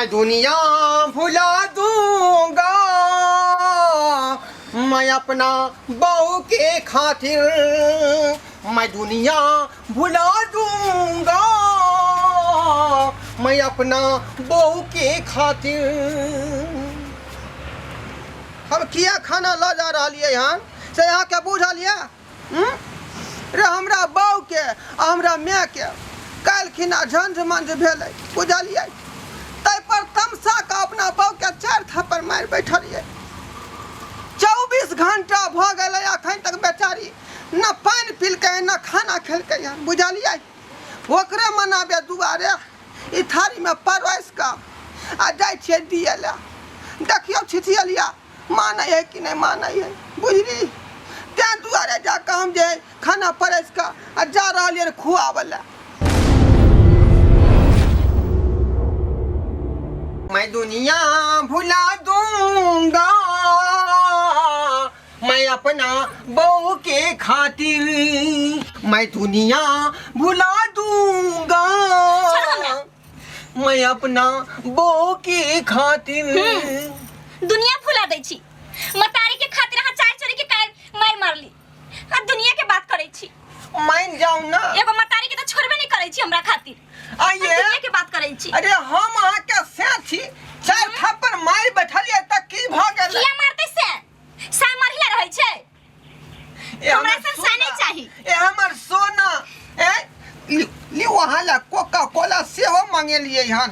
मैं दुनिया भुला दूंगा, मैं अपना बहू के खातिर मैं दुनिया भुला दूंगा, मैं अपना बहू के खातिर। हम किया खाना लऽ जा रहलियै हन से अहाँके बुझल यऽ? हम्म? रे हमरा बाउ के आ हमरा माय के काल्हिखिना झंझ मंझ भेलै, बुझलियै? ताहि पर तमसा के अपना बाउ के 4 थप्पड़ मारि बैठलियै। 24 घंटा भऽ गेलै, अखन तक बेचारी न पानि पीलकै न खाना खेलकै हन, बुझलियै? ओकरे मनाबे दुआरे ई थारीमे परोसि कऽ आ जाइ छियै दिए लए। देखियौ छिछियलिया मानै है कि नहि मानै है, बुझली? तैं दुआरे जाकऽ हम जे खाना परसि कऽ आ जा रहलियै खुआबऽ लए। मैं दुनिया भुला दूंगा, मैं अपना बहू के खातिर मैं दुनिया भुला दूंगा, छोड़ो हमरा। मैं अपना बहू के खातिर। दुनिया भुला दै छी। मतारी के खातिर अहाँ चार चोरी के काल मार मारली आ दुनिया के बात करै छी। मान जाओ ना। एगो मतारी के तो छोड़बे नहीं करै छी हमरा खातिर। आइए। दुनिया के बात करै छी। अरे हम अहाँ के से छी, 4 थप्पड़ मारि बैठलियै तऽ की भऽ गेलै? किया मारतै से? से मरले रहै छै। ए हमरा हमर सब से नहीं सोना। चाही। ए हमर सोना। ए लिउ अहाँ ला कोका कोला सेहो मंगेलियै हन।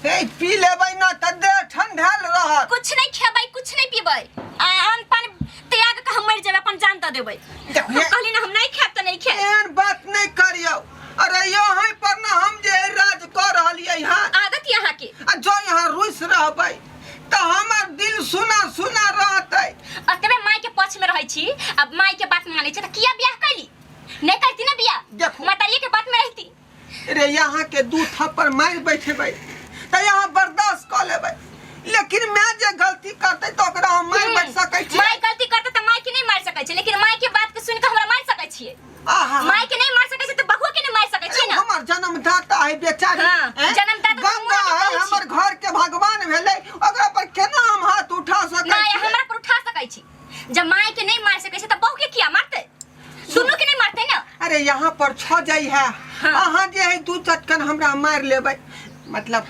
ए पी लेबै ना तऽ देह ठंडायल रहत। कुछ नहीं खेबै, कुछ नहीं पीबै, आ अन्न पानि त्याग के हम मरि जेबै, अपन जान दऽ देबै। देखिए। हम कहली ना हम नहीं खायब तऽ नहीं खायब। एहन बात नहीं करियौ। अरे यहाँ पर ना हम जे राज कऽ रहलियै हन। आदत यहाँ के। आ जो यहाँ रुसि रहबै तऽ हमर दिल सुना सुना रहतै। अतबे माय के पक्ष में रहै छी, अब माय के बात मानै छी तऽ किया बियाह कैली? नहीं करती ना बियाह। देखो। मतारिये के बात में रहती। रे यहाँ के 2 थप्पड़ मारि बैठेबै तऽ यहाँ बर्दाश्त कऽ लेबै, लेकिन माय जे गलती करतै तऽ ओकरा हम मारि बैठ सकै छी। माय गलती करतै तऽ माय के नहीं मारि सकै छी, लेकिन माय के बात के सुनि कऽ हमरा मारि सकै छियै। आहा। माय के नहीं मार सकै छी तऽ बहुओ के नहीं मार सकै छी ना। हमर जन्मदाता है बेचारी। हाँ, हैं? जन्मदाता तऽ गंगा हमहूँ है, अहाँके कहै छी। हमर घर के भगवान भेलै, ओकरा पर केना हम हाथ उठा सकै नहीं, छी? हमरा पर उठा सकै छी। जब माय के नहीं मार सकै छी तऽ बहु के किया मारतै? दुनू के नहीं मारतै ना। अरे यहाँ पर छ जाइ है। हाँ। अहाँ जे है 2 चटकन हमरा मारि लेबै, मतलब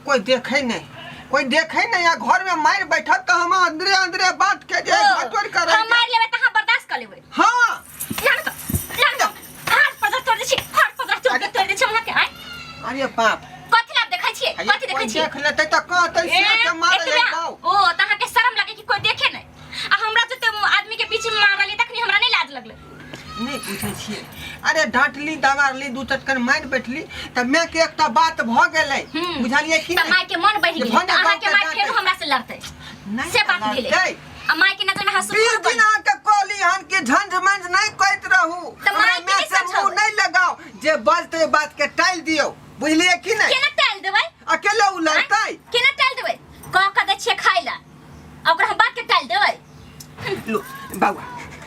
कोई देखे नहीं, कोई देखे नहीं, आ घर में मारि बैठत तऽ हम अंदरे अंदरे बात के जे ओ, घर तोड़ के रहि हम मारि लेबै तऽ अहाँ बर्दाश्त कऽ लेबै। हाँ। लान तो, लान तो। हाथ पदर तोड़ दै छी, हाथ पदर तोड़ तोड़ दै छी अहाँ के, आँय। अरे बाप। कथी लाभ देखै छियै? अरे कथी देखै कोई छियै? देख लेतै तऽ कहतै ए, से के मारै है एतबे- बाउ। ओ, तऽ अहाँके शरम लागे कि कोई देखे नहीं। आ हमरा जते आदमी के बीच में मारलियै तखनी हमरा नहीं लाज लगलै। नहीं पूछै छियै। अरे डांटली दबारली 2 चटकन मारि बैठली तऽ माय के एकटा बात भऽ गेलै, बुझलियै कि तऽ नहि? माय के मन बढ़ि जे गेलै, भने तऽ अहाँके बाप माय के फेरो डांटै। हमरा से लड़तै। नहि से बात भेलै। लड़तै। आ माय के नजर में अहाँ सुथर 20 दिन बनि। अहाँके कहली हन कि झंझ मंझ नहीं कहैत रहू, तऽ हमरा माय के माय नहि से मुँह समझाबै। नहीं लगाओ, जे बजतै बात के टालि दियौ, बुझलियै कि नहि? केना टालि देबै? अकेले उ लड़तै। केना टालि देबै? कह कऽ दै छियै खाय लए, आ ओकरा हम बात के टालि देबै? लो बाबा,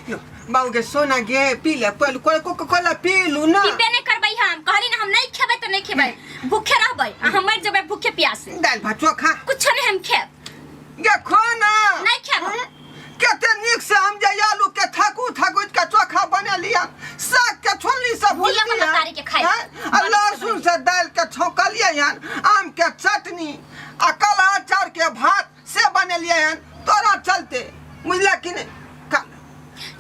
लो बाबू के सोना गे पी ले, पहले कोई को कोला पी लू ना। पीबे नहीं करबै हम, कहली ना हम नहीं खेबै तऽ नहीं खेबै, भूखे रहबै आ हम मरि जेबै भूखे प्यासे। दालि भात चोखा कुछो नहीं हम खेब। गे खो ना। नहीं खेब। कते नीक से हम जे आलू के थाकू थाकू के चोखा बनेलियै, साग के छोलनी से दिया भुजलियै, हम तारी के खाइ। हैं? आ लहसुन से दालि के छौंकलियै हन, आम के चटनी आ काला अचार के भात से बनेलियै हन तोरा चलते, बुझला कि नहि? खा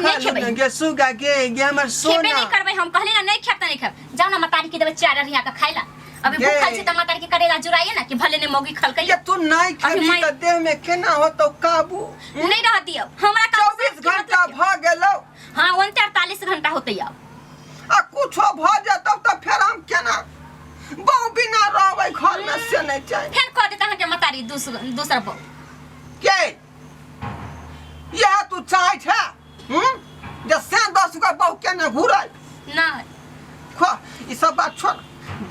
नहीं खा खेबै। लो ना गे सुगा गे, गे हमर खेबे सोना। नहीं करबै हम, कहली ना नहीं खेब त नहीं खेब। जाओ ना मतारी के देबै 4 अरिया के खाइ ला। अभी गे। भूखल छी त मतारी के करेला जुड़ाइए ना कि भले ने मौगी खलकै। ये तू नहीं अभी खेबी माय- त देह में केना होतौ काबू? नहीं रह दियौ हमरा काबू 24 से की घंटा मतलब? भ गेलौ। हाँ, 39 घंटा होतै आब। आ कुछो भ जेतौ त फेर हम केना बहु बिना रहबै घर में, से नहीं चाही। फेर कह देत अहाँके मतारी दोसर बहु। के यह तू चाहै छै? जे से 10 गो बहु केने घुरै? नहीं। खो ई सब बात छोड़,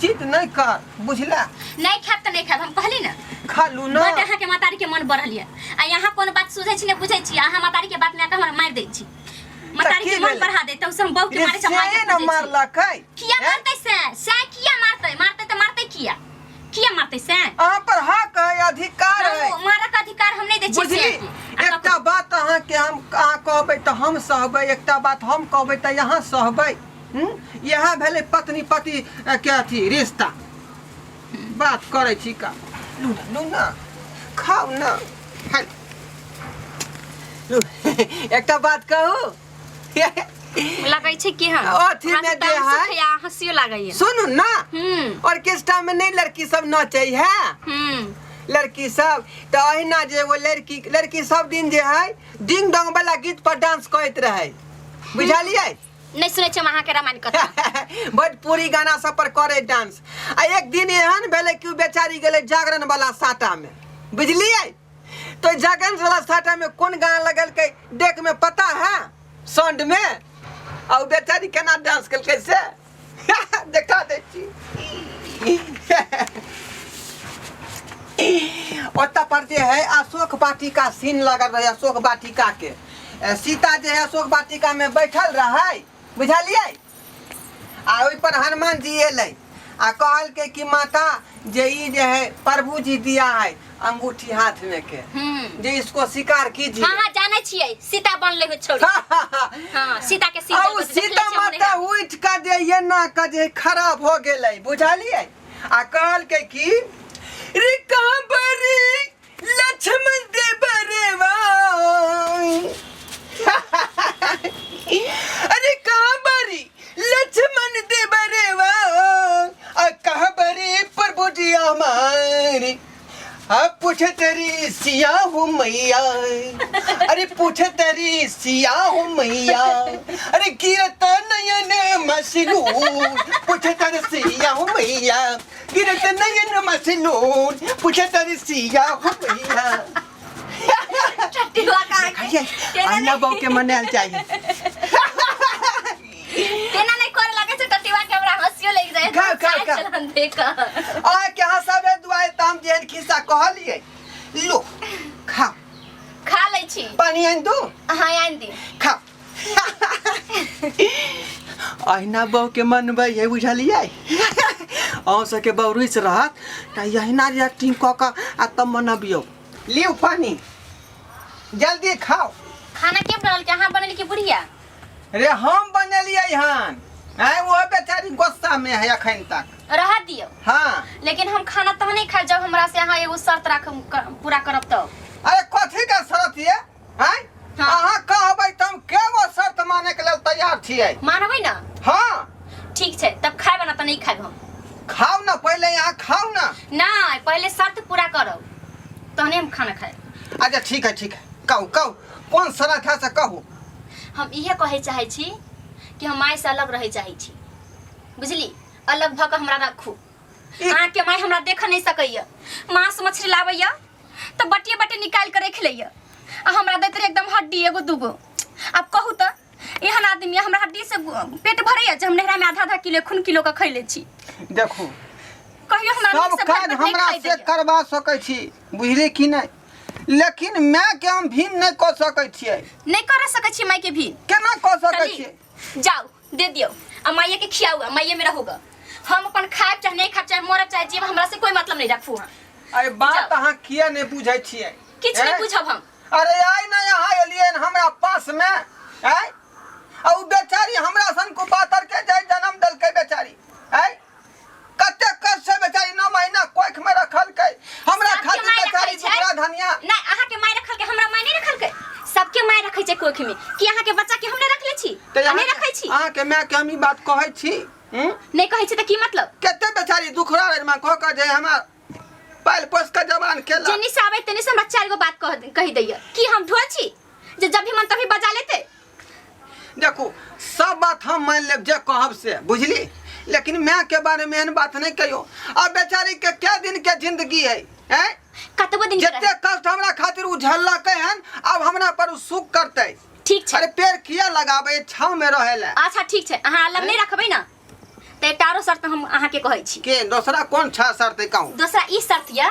जिद नहीं कर, बुझला? नहीं खायब त नहीं खायब, हम कहली ना। खा लू ना। बड अहाँके मतारी के मन बढ़ल ये। आ यहाँ कोनो बात सुझै छी ने बुझै छी, अहाँ मतारी के बात में आके हमरा मारि दै छी। मतारी की के मन भेलै? बढ़ा दे, तब से हम बहु के रे मारे छै, मार के से न पूजै छी। मारलकै। किया हैं? मारतै से? से किया मारतै? मारतै त मारतै किया? किया मारतै से? अहाँ पर हक है कहबै तऽ हम सहबै, एकटा बात हम कहबै तऽ यहाँ सहबै। इएह भेलै पत्नी पति के अथी रिश्ता। बात करै छी का, लू ना, लू ना, खाउ ना। हाय। लू, एकटा बात कहू? लगै छै कि हँ अथी में जे है। सुखैया हंसियो लागैया। सुनू ना, हम्म। ऑर्केस्ट्रा में नहीं लड़की सब नचै है? हम्म। लड़की सब तऽ अहिना जे एगो लड़की लड़की सब दिन जे है डिंग डोंग वाला गीत पर डांस करैत रहै, बुझलियै? नहि सुनै छी हम अहाँके रामायण कथा। भोजपुरी गाना सब पर करे डांस। आ एक दिन एहन भेलै कि उ बेचारी गेलै जागरण वाला साटा में, बुझलियै? तो जागरण वाला साटा में कोन गाना लगलकै देख में पता है साउंड में, आ उ बेचारी केना डांस केलकै से देखा दै छी। ओतऽ पर जे है अशोक वाटिका सीन लगल रहे, अशोक वाटिका के सीता जे है अशोक वाटिका में बैठल रहे, बुझलियै? आ ओहि पर हनुमान जी एलै आ कहलकै कि माता जे ई जे है प्रभु जी दिया है अंगूठी हाथ में के, जे इसको स्वीकार कीजिए। हाँ हाँ, जानै छियै, सीता बनलै हो छौड़ी। हाँ, सीता के सीता आ उ सीता माता उठि कऽ जे एना कऽ जे खड़ा भऽ गेलै, बुझलियै? आ कहलकै कि रे कहाँ बरी लक्ष्मण देव रे, अरे कहाँ बरी लक्ष्मण देव रे, आ कहाँ बरी प्रभु जी हमारी, अब पूछे तेरी सिया हूँ मैया, अरे पूछे तेरी सिया हूँ मैया, अरे गिरत नयन मसलून, पूछे तेरी सिया हूँ मैया, गिरत नयन मसलून, पूछे तेरी सिया हूँ मैया। टट्टीवा का देखिए, तेना अहिना नहीं- बहू के मनायल चाहिए। तेना नहीं करे लगे छै टट्टीवा के, हमरा हंसियो लागि जाय। खा, खा, खा। चलन देख। आ के हंसाबे दुआरे तऽ हम जेहन खिस्सा कहलियै। लो खा। खा लै छी। पानी आनि दू? हाँ, आनि दी। खा। अहिना बहू के मनबै है, बुझलियै? अहूँ सबके बहू रुसि रहत तऽ अहिना जे एक्टिंग कऽ कऽ आ तब मनबियौ। लिउ पानी, जल्दी खाओ। खाना के बनल के? अहाँ बनल की बुढ़िया? रे, हम बनेलियै हन। आँय, ओ बेचारी गुस्सा में है अखन तक। रह दियौ। हाँ। लेकिन हम खाना तहन नहीं खाए जब हमरा से अहाँ एगो शर्त राख पूरा करब तब। अरे कथी के शर्त ये? आँय? हाँ। अहाँ कहबै तऽ हम केगो शर्त माने के लेल तैयार छियै। मानबै ना? हाँ। ठीक छै, तब खाए ना तऽ नहीं खाएब हम। खाउ ना, पहिले यहाँ खाउ ना। नहीं, पहले शर्त पूरा करब तहने हम खाना खाए। अच्छा ठीक है, ठीक है, कहू कहू, कौन शर्त है से कहू। हम इहे कहै चाहै छी कि हम माय से अलग रहै चाहै छी, बुझली? अलग भऽ कऽ हमरा राखू। अहाँके माय हमरा देख नहीं सकैया। मांस मछली लाबैया तऽ बटिए बटिए निकालि कऽ राखि लैया आ हमरा दैत रहै एकदम हड्डी एगो दूगो। आब कहू तऽ एहन आदमी हमरा हड्डी से पेट भरैया जे हम नैहरामे आधा आधा किलो खून किलो के खै लै छी? देखू, कहियो हमरा सब नीक से भरि काज पेट नहि हमरा खाइ से दैया। करबा सकै छी, बुझली कि नहि? लेकिन माय के हम भिन्न नहि कऽ सकै छियै। नहि कर सकै छी माय के भी? केना कऽ सकै चली, छियै? जाउ दे दियौ आ माइये के खियाउ आ माइये में रहूगा। हम अपन खायब चाहे नहीं खायब, चाहे मरब चाहे जीब, हमरा से कोई मतलब नहीं रखू अहाँ। अरे बात जाउ। अहाँ किया नहि बुझै छियै? किछु नहीं हैं? बुझब हम। अरे आइ ने यहाँ एलियै हन हमरा पास में, आँय? आ उ बेचारी हमरा सन को पातर के जाय जन्म देलकै बेचारी, आँय? कते कष्ट से बेचारी 9 महीना कोख में रखलकै हमरा सबके खातिर माय बेचारी। रखै छै। टुकड़ा धनिया। नहीं, अहाँ के माय रखलकै, हमरा माय नहीं रखलकै। सबके माय रखै छै कोख में। कि अहाँ के बच्चा के हम नहीं रखले छी? तऽ आ नहीं रखै छी? अहाँके माय के हम ई बात कहै छी, हूँ? नहीं कहै छी तऽ की मतलब? कते बेचारी दुखड़ा रहे माँ कह कऽ जे हमरा पालि पोस कऽ जवान केलक। जेनी से आबै तेनी से हमरा चारि गो बात कहि दैया। कि हम ढोल छी जे जब भी मन तभी बजा लेते? देखू, सब बात हम मान लेब जे कहब से, बुझली? लेकिन माय के बारे में एहन बात नहीं कहियो। अब बेचारी के क्या दिन के जिंदगी है, हैं? कतबो दिन के जते रहे। कष्ट हमरा खातिर उ झेललकै हन, अब हमरा पर उ सुख करतै। ठीक छै। अरे पेड़ किया लगाबै छाँव में रहे ला। अच्छा ठीक छै, अहाँ अलग नहीं रखबै ना तऽ एकटा आरो शर्त हम अहाँके कहै छी। के दोसरा कोन छा शर्त है, कहूँ? दोसरा ई शर्त यऽ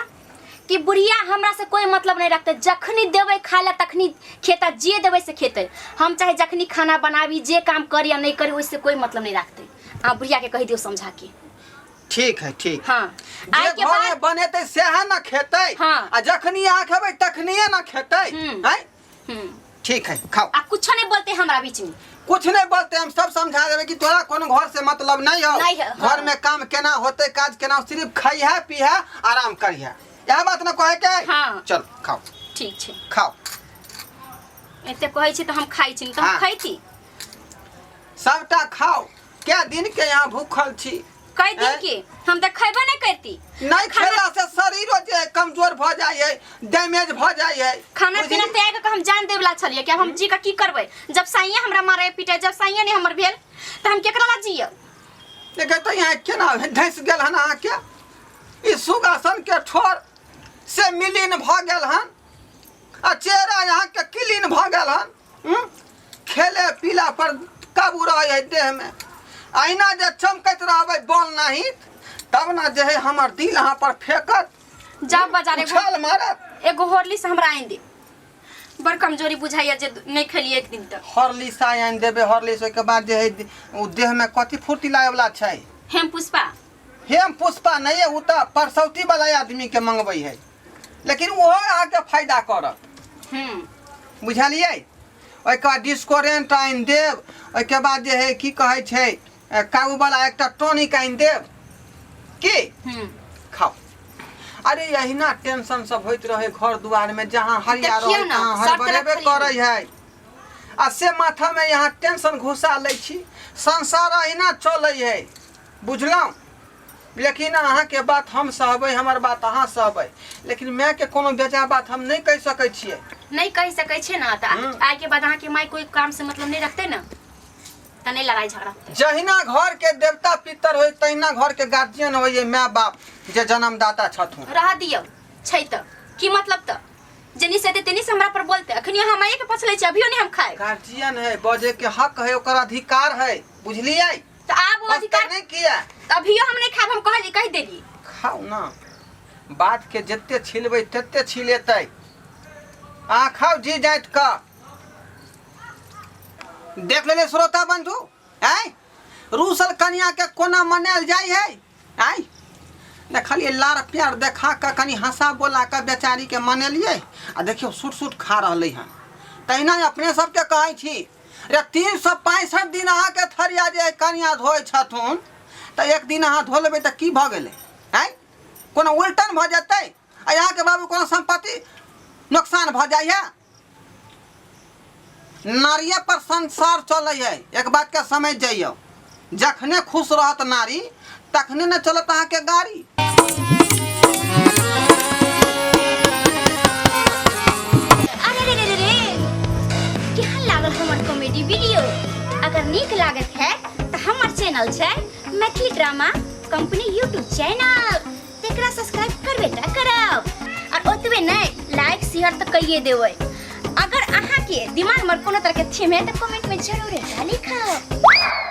कि बुढ़िया हमरा से कोई मतलब नहीं रखते। जखनी देबै खाय ला तखनी खेता, जे देबै से खेतै। हम चाहे जखनी खाना बनाबी, जे काम करी या नहीं करी, ओहिसे कोई मतलब नहीं रखते। अहाँ बुढ़िया के कहि दियौ समझा के। ठीक है, ठीक। हाँ, जे आइ के घरे बाद बनेतै सएह ने खेतै। हाँ। आ जखनी अहाँ खेबै तखनिए ने खेतै। हम्म। आँय? हम्म। ठीक है खाओ। आ कुछो नहीं बोलते हमरा बीच में। कुछ नहीं बोलते, हम सब समझा देबे कि तोरा कोनो घर से मतलब नहीं हो, नहीं है, हाँ। घर में काम केना होते, काज केना, सिर्फ खाई है पी है आराम करी है, यह बात ना कहे के? हाँ। चल खाओ। ठीक छै। खाओ। एते कहै छी तऽ हम खाइ छी, नहि तऽ हम हाँ। खैती। सबटा खाओ, क्या दिन के यहाँ भूखल छी। कई दिन हैं? के हम तऽ खैबे नहीं करती। नहीं खाना- खेला से शरीरो जे कमजोर भ जाय है, डैमेज भ जाय है। खाना पीना बुझली? त्याग के हम जान देवला छलियै कि आब हम जी के की करबै, जब साइये हमरा मारे पीटे, जब साइये नहीं हमर भेल तऽ हम केकरा ला जियब? देखे तो यहाँ केना धंसि गेल हन अहाँके, ई सुगासन के ठोर से मिलीन भ गेल हन आ चेहरा अहाँके क्लीन भ गेल हन। खेले पीला पर काबू रहे है देह में, अहिना जे चमकैत रहबै बल नहीं तब ना जे है हमर दिल अहाँ पर फेंकत, जाओ बाजार एगो उछाल मारत। एगो हॉर्लिक्स हमरा आनि दे, बड़ कमजोरी बुझाइया जे नहीं खेलिए एक दिन तक। हॉर्लिक्स आनि देबै, हॉर्लिक्स ओहिके बाद जे है ओ देह में कथी फुर्ती लागे वाला छै? हेम पुष्पा। हेम पुष्पा नहीं है, ओ तऽ परसौती वाला आदमी के मंगबै है, लेकिन ओहो अहाँके फायदा करत। बुझलियै? ओहिके बाद डिस्कोरेंट आनि देब, ओहिके बाद जे है की कहै छै काबूवला एकटा टॉनिक आनि देब की। खाओ। अरे अहिना टेंशन सब होइत रहे घर दुआर में, जहाँ हरिया देखियौ रहे ना, तहाँ सब तरफ हड़बड़ेबे खाली। करै है आ से माथा में यहाँ टेंशन घुसा लै छी। संसार अहिना चलै है, बुझलहुँ? लेकिन अहाँके बात हम सहबै, हमर बात अहाँ सहबै, लेकिन मायके कोनो बेजा बात हम नहि कहि सकै छियै। नहीं कहि सकै छियै ना तऽ आइ के बाद अहाँके माय कोई काम से मतलब नहीं रखते ना तऽ नहीं लड़ाई झगड़ा होतै। जहिना घर के देवता पितर होइ तहिना घर के गार्जियन होइ माय बाप जे जन्मदाता छथुन। रह दियौ छै तऽ की मतलब, तऽ जेनी से तेनी से हमरा पर बोलते, अखनी हम माये के पछले छी, अभियो नहीं हम खाए। गार्जियन है, बजे के हक है, ओकर अधिकार है, बुझलियै? तऽ आब ओ अधिकार नहीं किया तऽ अभियो हम नहीं खाब, हम कहली कहि देली। खाउ ना, बात के जते छिलबै तते छिलेतै। अहाँ खाउ जी जाइत का। देख लेले श्रोता बंधु, आय रूसल कनिया के कोना मनायल जाइ है? आय देखलियै लार प्यार देखा कऽ कनि हंसा बोला कऽ बेचारी के मनेलियै आ देखियौ सुट सुट खा रहलै हन। तहिना अपने सबके कहै छी रे, 365 दिन अहाँके थरिया जे कनिया धोइ छथुन तऽ एक दिन अहाँ धो लेबै तऽ की भऽ गेलै? आँय कोनो उल्टन भऽ जेतै? आ अहाँके बाबू कोनो सम्पत्ति नोकसान भऽ जाइए? नारिये पर संसार चलै है, एक बात के समझ जइयौ, जखने खुश रहत नारी तखने ने चलत अहाँके गाड़ी। अरे रे रे रे रे, केहन लागल हमर कॉमेडी वीडियो? अगर नीक लागत है तो हमर चैनल छै Maithili drama company YouTube channel, तेकरा सब्सक्राइब करबे टा करब और ओतबे नहीं लाइक शेयर तो करिए देबै। अगर अहाँ के दिमाग में कोनो तरह के थीम है तो कमेंट में जरूर एकरा लिखब।